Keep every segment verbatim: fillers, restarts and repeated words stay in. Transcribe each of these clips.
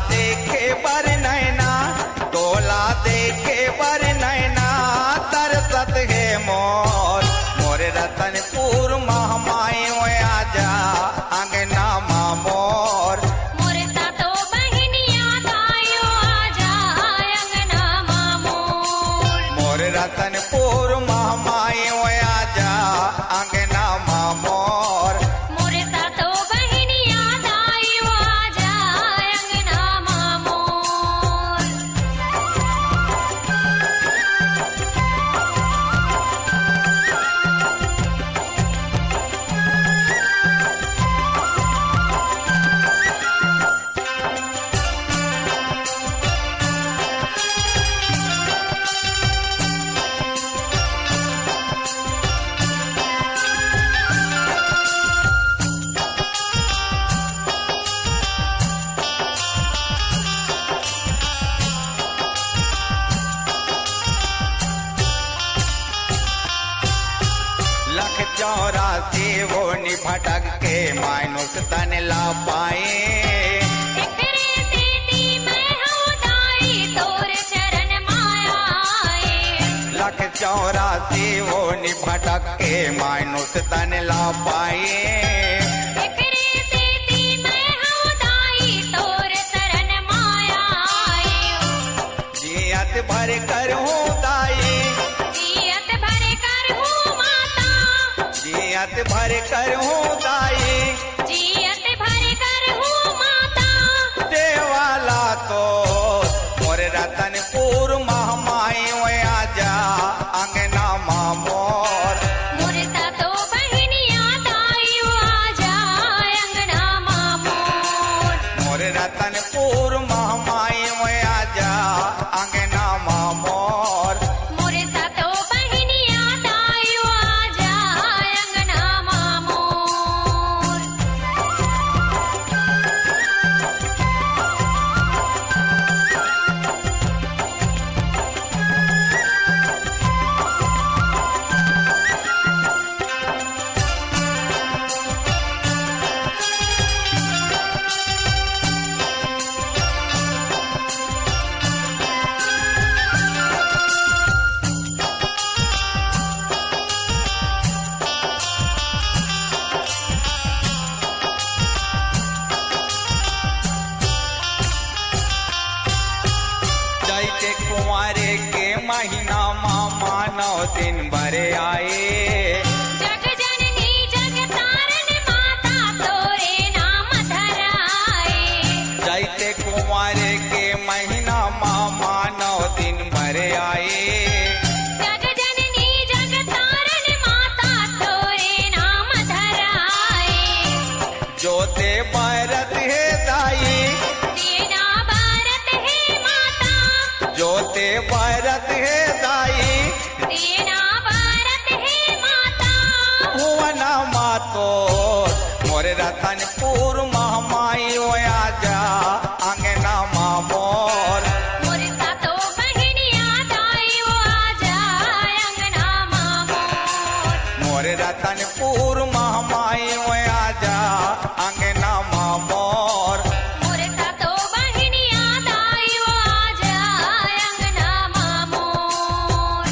देखे बर नैना, तोला देखे बर नैना, तरसत हे मोर, मोर रतनपुर महमाई, ओ आजा अंगना मा मोर। मोर सातो बहिनिया दाई, ओ आजा अंगना मा मोर। मोर रतनपुर महमाई, ओ आजा अंगना मा मोर। मोर सातो बहिनिया दाई, ओ आजा अंगना मा मोर। लख चौरासी वो नि भटक के मानुष तन ला पाए। एकरे सेती मैं हूँ दाई तोर चरण मा आए। लख चौरासी वो नि भटक के मानुष तन ला पाए। एकरे सेती मैं हूँ दाई तोर शरण मा आए। जियत भर करहूँ दाई। जियत भर करहूँ माता। जियत भर करहूँ दाई। जियत भर करहूँ माता। देवाला तो मोर रतनपुर महमाई, ओ आजा अंगना मा मोर। मोर सातो बहिनिया दाई, ओ आजा अंगना मा मोर। मोर रतनपुर महमाई, ओ आजा अंगना मा मोर। मोर सातो बहिनिया दाई, ओ आजा अंगना मा मोर। चैते कुंवारे के महीना मा मानव दिन भर आए। जग जननी जग तारन माता तोरे नाम धराए। चैते कुंवारे के महीना मा मानव दिन भर आए। जग जननी जग तारन माता तोरे नाम धराए। जोते बरत हे दाई। देना बरत हे माता। जोते बरत हे दाई। देना बरत हे माता। भुवना मातो मोर रतनपुर महमाई, ओ आजा अंगना मा मोर। मोर सातो बहिनिया दाई, ओ आजा अंगना मा मोर। मोर रतनपुर महमाई, ओ आजा अंगना मा मोर। मोर सातो बहिनिया दाई, ओ आजा अंगना मा मोर।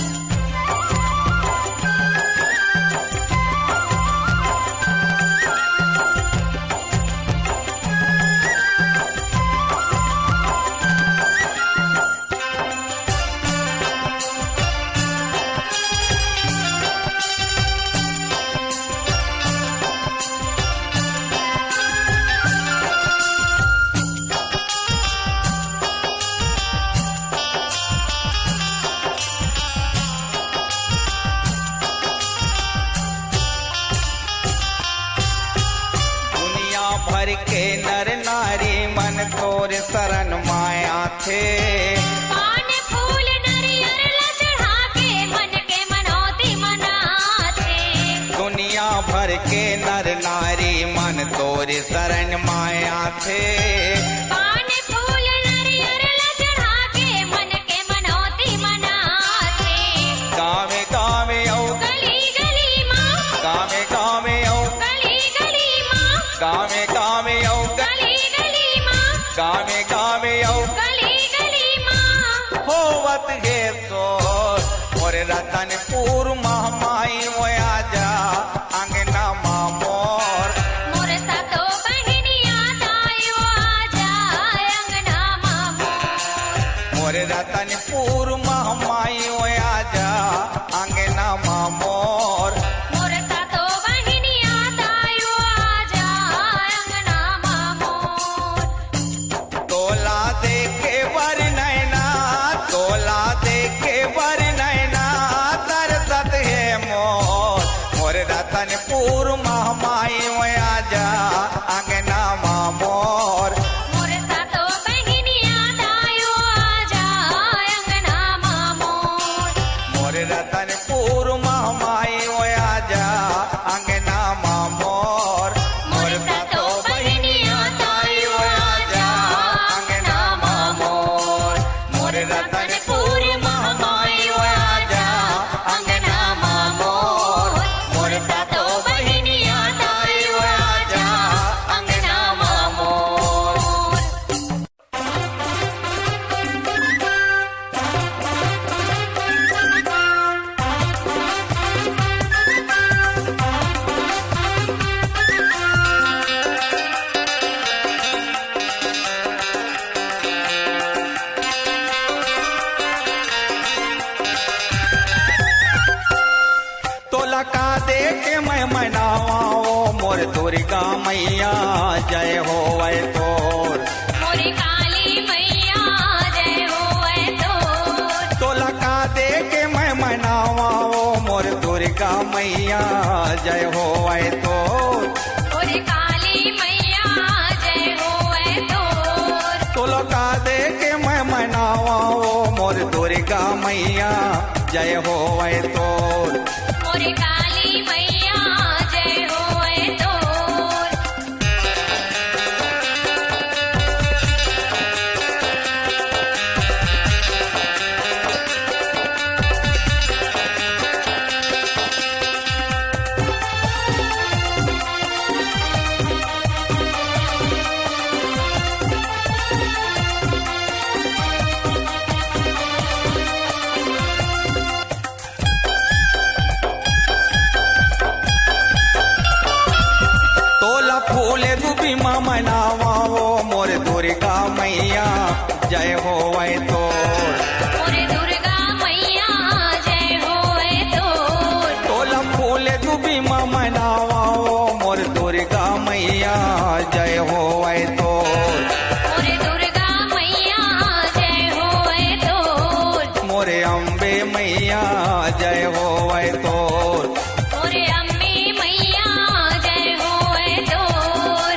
दुनिया भर के नर नारी मन तोर शरण मा आथे। पान फूल नरियर ल चढ़ा के मन के मनौती मनाथे। दुनिया भर के नर नारी मन तोर शरण मा आथे। पान फूल नरियर ल चढ़ा के मन के मनौती मनाथे। गावे गावे अउ गली गली मा। गावे गावे अउ गली गली मा। गावे गावे अउ गली गली मा। गावे गावे हे सोर, मोर रतनपुर महमाई ओ आजा अंगना मा मोर। मोर सातो बहिनिया ताई ओ आजा अंगना मा मोर। मोर रतनपुर महमाई ओ आजा अंगना मा मोर। मोर सातो बहिनिया ताई ओ आजा अंगना मा मोर। तोला देखे बर नैना, तोला देखे बर नैना, तरसत हे मोर। मोर रतनपुर महमाई ओ आजा अंगना मा मोर। मोर सातो बहिनिया ताई ओ आजा अंगना मा मोर। मोर रतनपुर महमाई ओ आजा अंगना मा मोर। मोर सातो बहिनिया ताई ओ आजा अंगना मा मोर। मोर रतनपुर महमाई ओ आजा अंगना मा मोर। मोर सातो बहिनिया ताई ओ आजा अंगना मा मोर। तोला का देके मैं मनावा ओ मोर दुर्गा मैया, जय होवय तोर। मोर काली मैया, जय होवय तोर। तोला का देके मैं मनावा ओ मोर दुर्गा मैया, जय होवय तोर। मोर काली मैया, जय होवय तोर। तोला का देके मैं मनावा ओ मोर दुर्गा मैया, जय होवय तोर। मोर काली मैया, जय होवय तोर। तोला फूले दुबी मा मनावा ओ मोर दुर्गा मैया, जय होवय तोर। मोर दुर्गा मैया, जय होवय तोर। तोला फूले दुबी मा मनावा ओ मोर दुर्गा मैया, जय होवय तोर। मोर दुर्गा मैया, जय होवय तोर। मोर अम्बे मैया, जय होवय तोर। मोर अम्बे मैया, जय होवय तोर।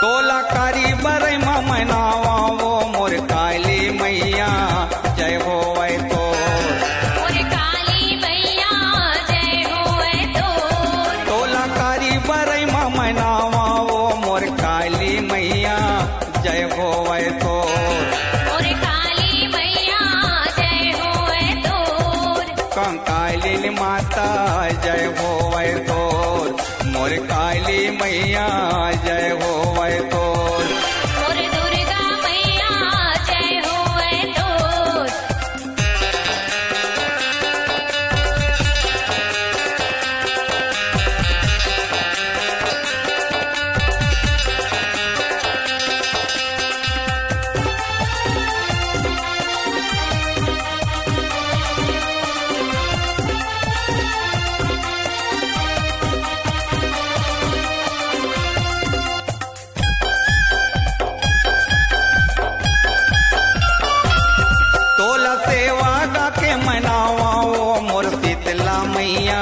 तोला कारी बरई म मनावा ओ मोर काली मैया, जय होवय तोर। मोर काली मैया, जय होवय तोर। तोला कारी बरई म मनावा ओ मोर काली मैया, जय होवय तोर। मोर काली मैया, जय होवय तोर। कंकालिन माता, जय होवय तोर। मोर काली मैया, जय होवय तोर। मोर दुर्गा मैया, जय होवय तोर। तोला सेवा गा के मनावा ओ मोर शीतला मैया,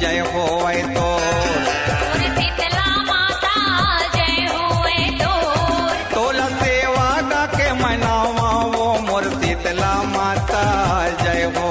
जय होवय तोर। मोर शीतला माता, जय होवय तोर। तोला सेवा गा के मनावा ओ मोर शीतला माता, जय हो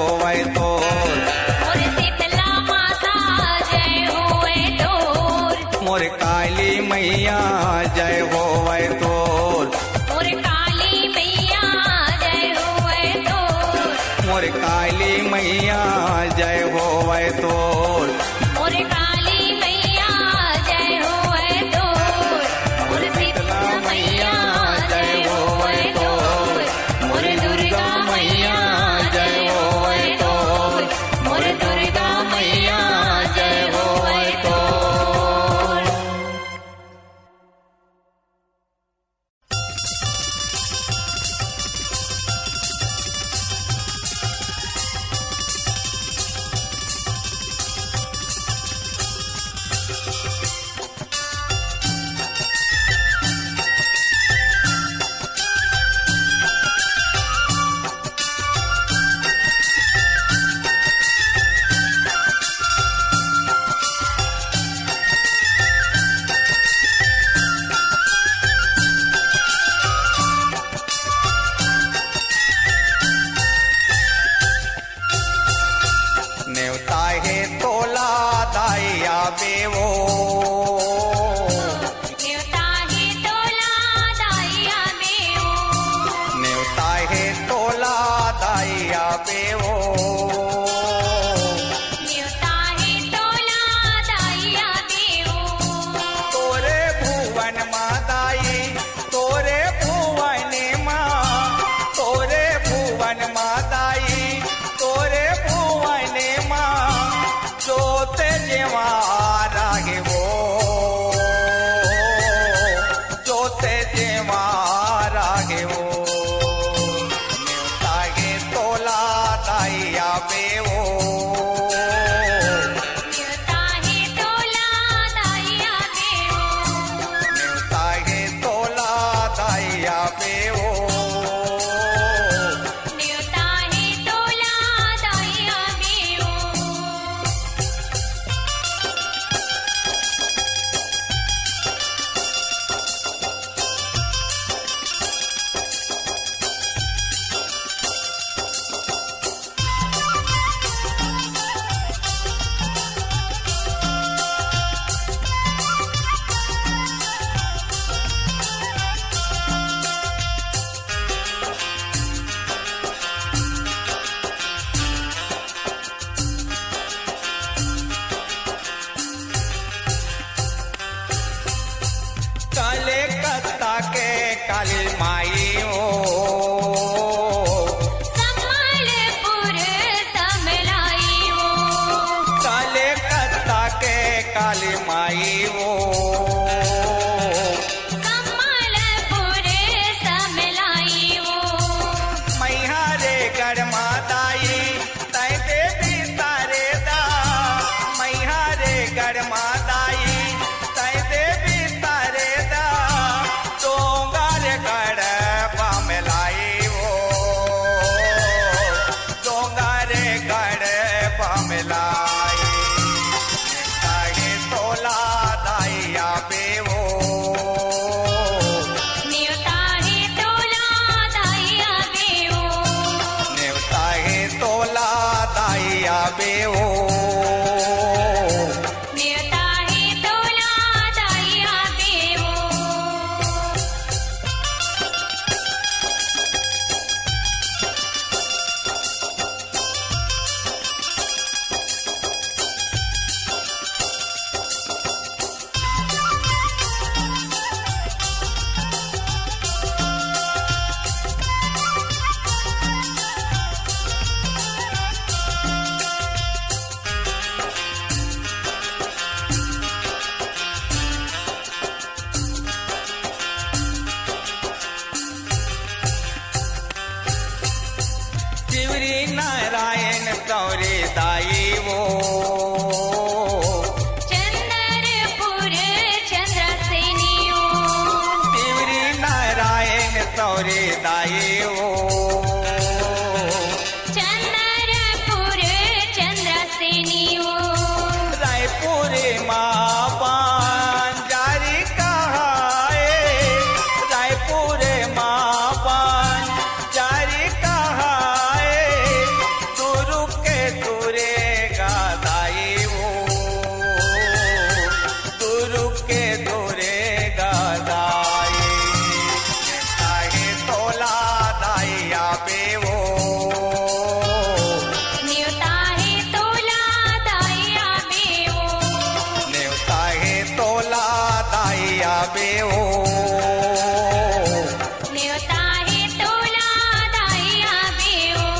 काली माई वो, संबलपुर समलाई वो, कलकत्ता के काली माई वो, संबलपुर समलाई वो, मैहर गढ़ मा दाई तैं देबे तारे दा, मैहर गढ़ मा दाई तैं देबे तारे दा, डोंगरगढ़ बमलाई वो, डोंगरगढ़ बमलाई। नेवता हे तोला दाई आबे वो। नेवता हे तोला दाई आबे वो। नेवता हे तोला दाई आबे वो। नेवता हे तोला दाई आबे वो। शिवरी नारायण सौरे दाई वो। चंद्रपुर चंद्रसेनी वो। शिवरी नारायण सौरे दाई वो। चंद्रपुर चंद्रसेनी वो। रायपुर मा बंजारी कहाए, रायपुर मा बंजारी कहाए, दुरुग के दुरेगा दाई वो, दुरुग के दुरेगा दाई। नेवता हे तोला दाई आबे वो। नेवता हे तोला दाई आबे वो। नेवता हे तोला दाई आबे वो। नेवता हे तोला दाई आबे वो।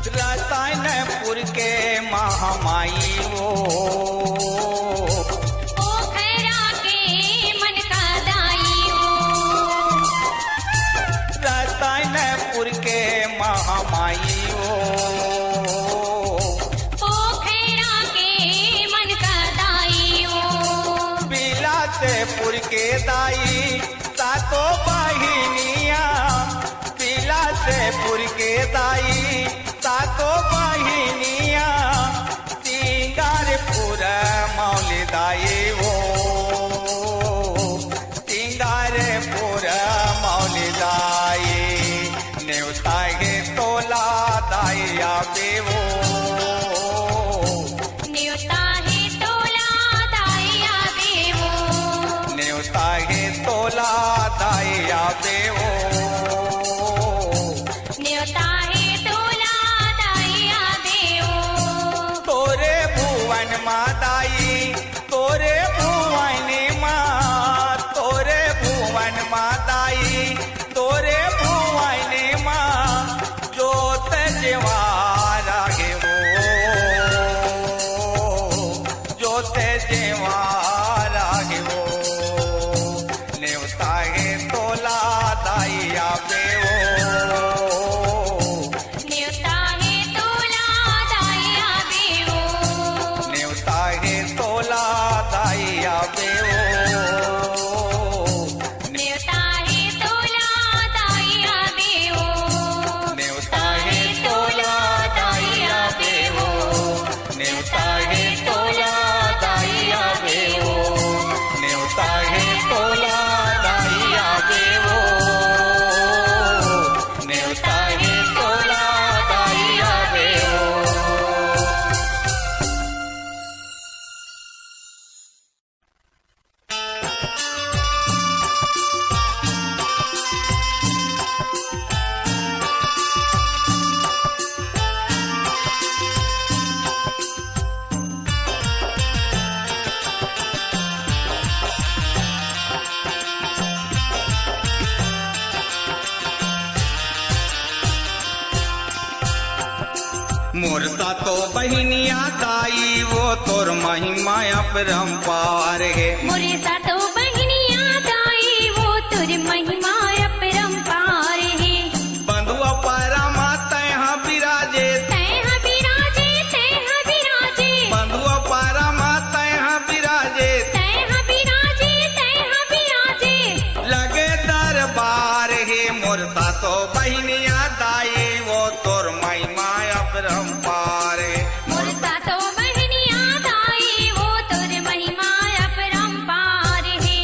रतनपुर के महामाई वो। पोखरा के मन का दाई वो। रतनपुर के महामाई वो। पोखरा के मन का दाई वो। बिलासपुर के दाई सातो बहिनिया, बिलासपुर के दाई सातो बहिनिया, सिंगारपुर मौली दाई वो, सिंगारपुर मौली दाई। नेवता हे तोला दाई आबे वो। नेवता हे तोला दाई आबे वो। नेवता हे तोला दाई आबे वो। नेवता हे तोला दाई आबे वो। तोरे भुवन मा दाई, तोरे भुवन मा, तोरे भुवन मा दाई, तोरे भुवन मा जोत जवारा हे वो, जोत जवारा हे वो। नेवता हे तोला दाई तो बहिनिया दाई वो तोर महिमा अपरंपार हे। मोरे सातो बहिनिया दाई वो तोर महिमा अपरंपार हे। बंधुआ पारा मा तैं हा बिराजे। तैं हा बिराजे, तैं हा बिराजे। बंधुआ पारा मा तैं हा बिराजे। तैं हा बिराजे, तैं हा बिराजे। लगे दरबार हे मोर सातो बहिनिया दाई वो तोर महिमा अपरंपार हे। मोर सातो बहिनिया दाई वो तोर महिमा अपरंपार हे।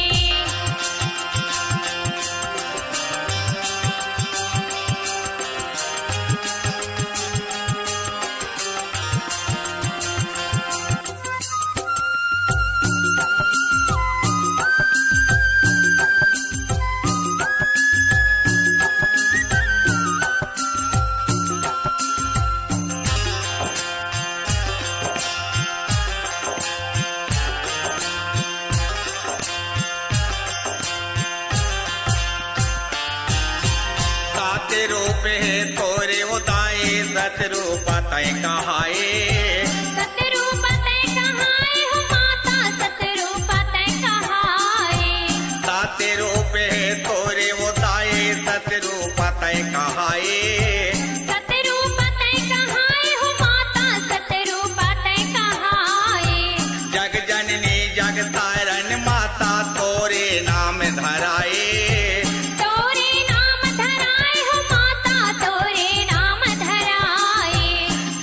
सात रूप हे तोरे ओ दाई, सतरूप तैं कहाए। सतरूप तैं कहाए हो माता, सतरूप तैं कहाए। सात रूप हे तोरे ओ दाई, सतरूप तैं कहाए। सतरूप तैं कहाए हो माता, सतरूप तैं कहाए। जग जननी जग तारन माता तोरे नाम धराए। तोरे नाम धराए हो माता, तोरे नाम धराए।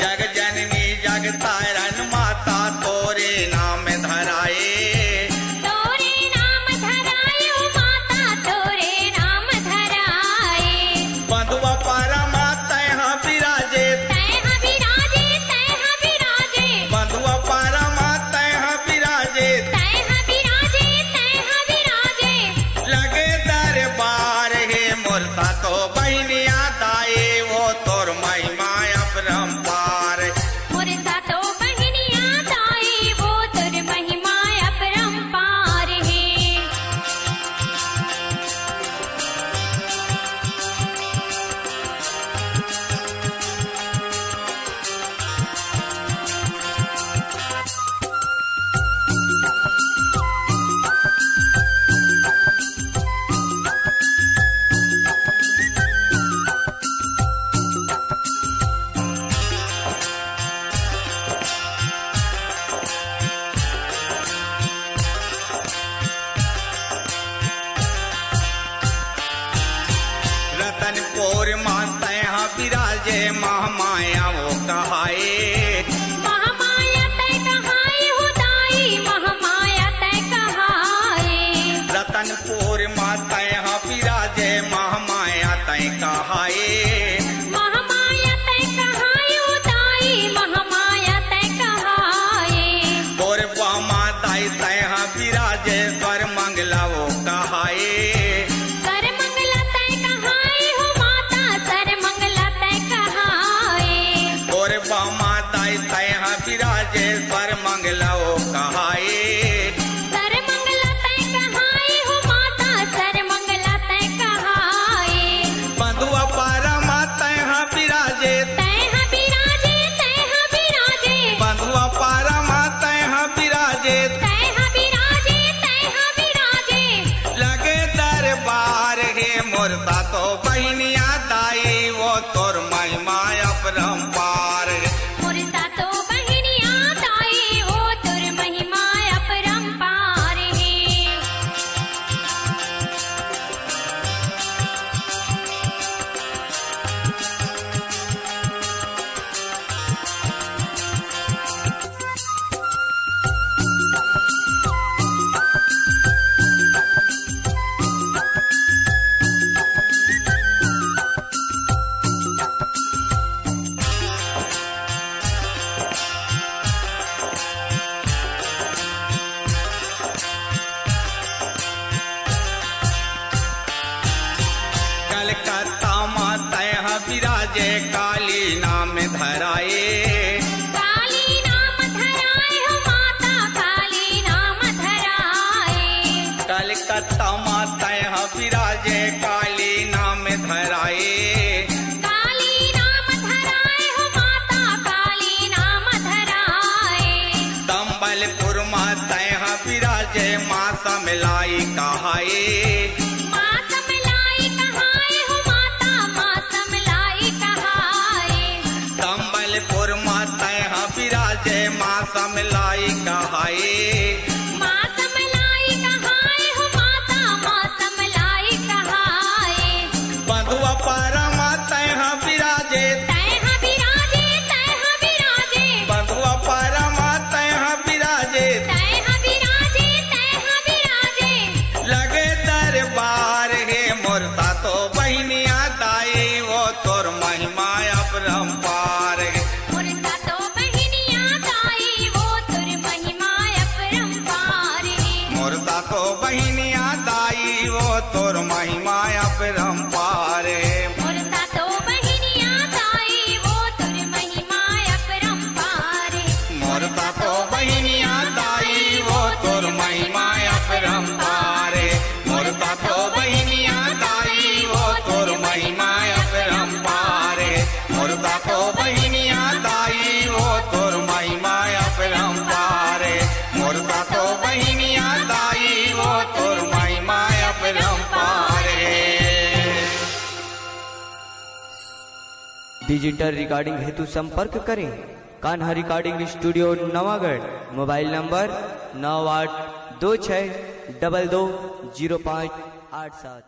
जग जननी जग तारन माता तोरे नाम धराए। तोरे नाम धराए हो माता, तोरे नाम धराए। बंधुआ पारा मा तैं हा बिराजे। तैं हा बिराजे, तैं हा बिराजे। बंधुआ पारा मा तैं हा बिराजे। तैं हा बिराजे, तैं हा बिराजे। लगे दरबार हे मोर सातो बहिनिया दाई वो तोर महिमा अपरंपार। मोर सातो बहिनिया दाई वो तोर महिमा अपरंपार हे। रतनपुर मा तैं हा बिराजे, महामाया वो कहाए। महामाया तैं कहाए हो दाई, महामाया तैं कहाए। रतनपुर मा तैं हा बिराजे, महामाया तैं कहाए। महामाया तैं कहाए हो दाई, महामाया तैं कहाए। कोरबा मा दाई तैं हा बिराजे, सर्वमंगला वो कहाए। सर्वमंगला तैं कहाए हो माता, सर्वमंगला तैं कहाए। कोरबा मा दाई तैं हा बिराजे, सर्वमंगला वो कहाए। सर्वमंगला तैं कहाए हो माता, सर्वमंगला तैं कहाए। बंधुआ पारा मा तैं हा बिराजे। तैं हा बिराजे, तैं हा बिराजे। बंधुआ पारा मा तैं हा बिराजे। तैं हा बिराजे, तैं हा बिराजे। लगे दरबार हे मोर सातो बहिनिया दाई, वो तोर महिमा अपरंपार हे। मोर सातो बहिनिया दाई, वो तोर महिमा अपरंपार हे। कलकत्ता मा तैं हा बिराजे, काली नाम धराए। काली नाम धराए हो माता, काली नाम धराए। कलकत्ता मा तैं हा बिराजे, काली नाम धराए। काली नाम धराए हो माता, काली माँ समलाई कहाए। माँ समलाई कहाए हो माता, माँ समलाई कहाए। संबलपुर माँ तैं ह बिराजे, माँ समलाई कहाए। माँ समलाई कहाए हो माता, माँ समलाई कहाए। बंधुआ पारा माँ तैं ह बिराजे। तैं ह बिराजे, तैं ह बिराजे। बंधुआ पारा माँ तैं ह बिराजे। तैं ह बिराजे, तैं ह बिराजे। लगे दरबार हे मोर सातो बहिनिया दाई, वो तोर महिमा अपरंपार हे। मोर सातो बहिनिया दाई, वो तोर महिमा अपरंपार हे। मोर सातो बहिनिया दाई, वो तोर महिमा अपरंपार हे। मोर सातो बहिनिया दाई, वो तोर महिमा अपरंपार हे। मोर सातो बहिनिया दाई, वो तोर महिमा अपरंपार हे। मोर सातो बहिनिया दाई, वो तोर महिमा अपरंपार हे। मोर सातो बहिनिया दाई, वो तोर महिमा अपरंपार हे। मोर सातो बहिनिया दाई, वो तोर महिमा अपरंपार हे। डिजिटल रिकॉर्डिंग हेतु संपर्क करें Kanha recording studio Navagarh, mobile number नौ आठ दो छः डबल दो जीरो पाँच आठ सात।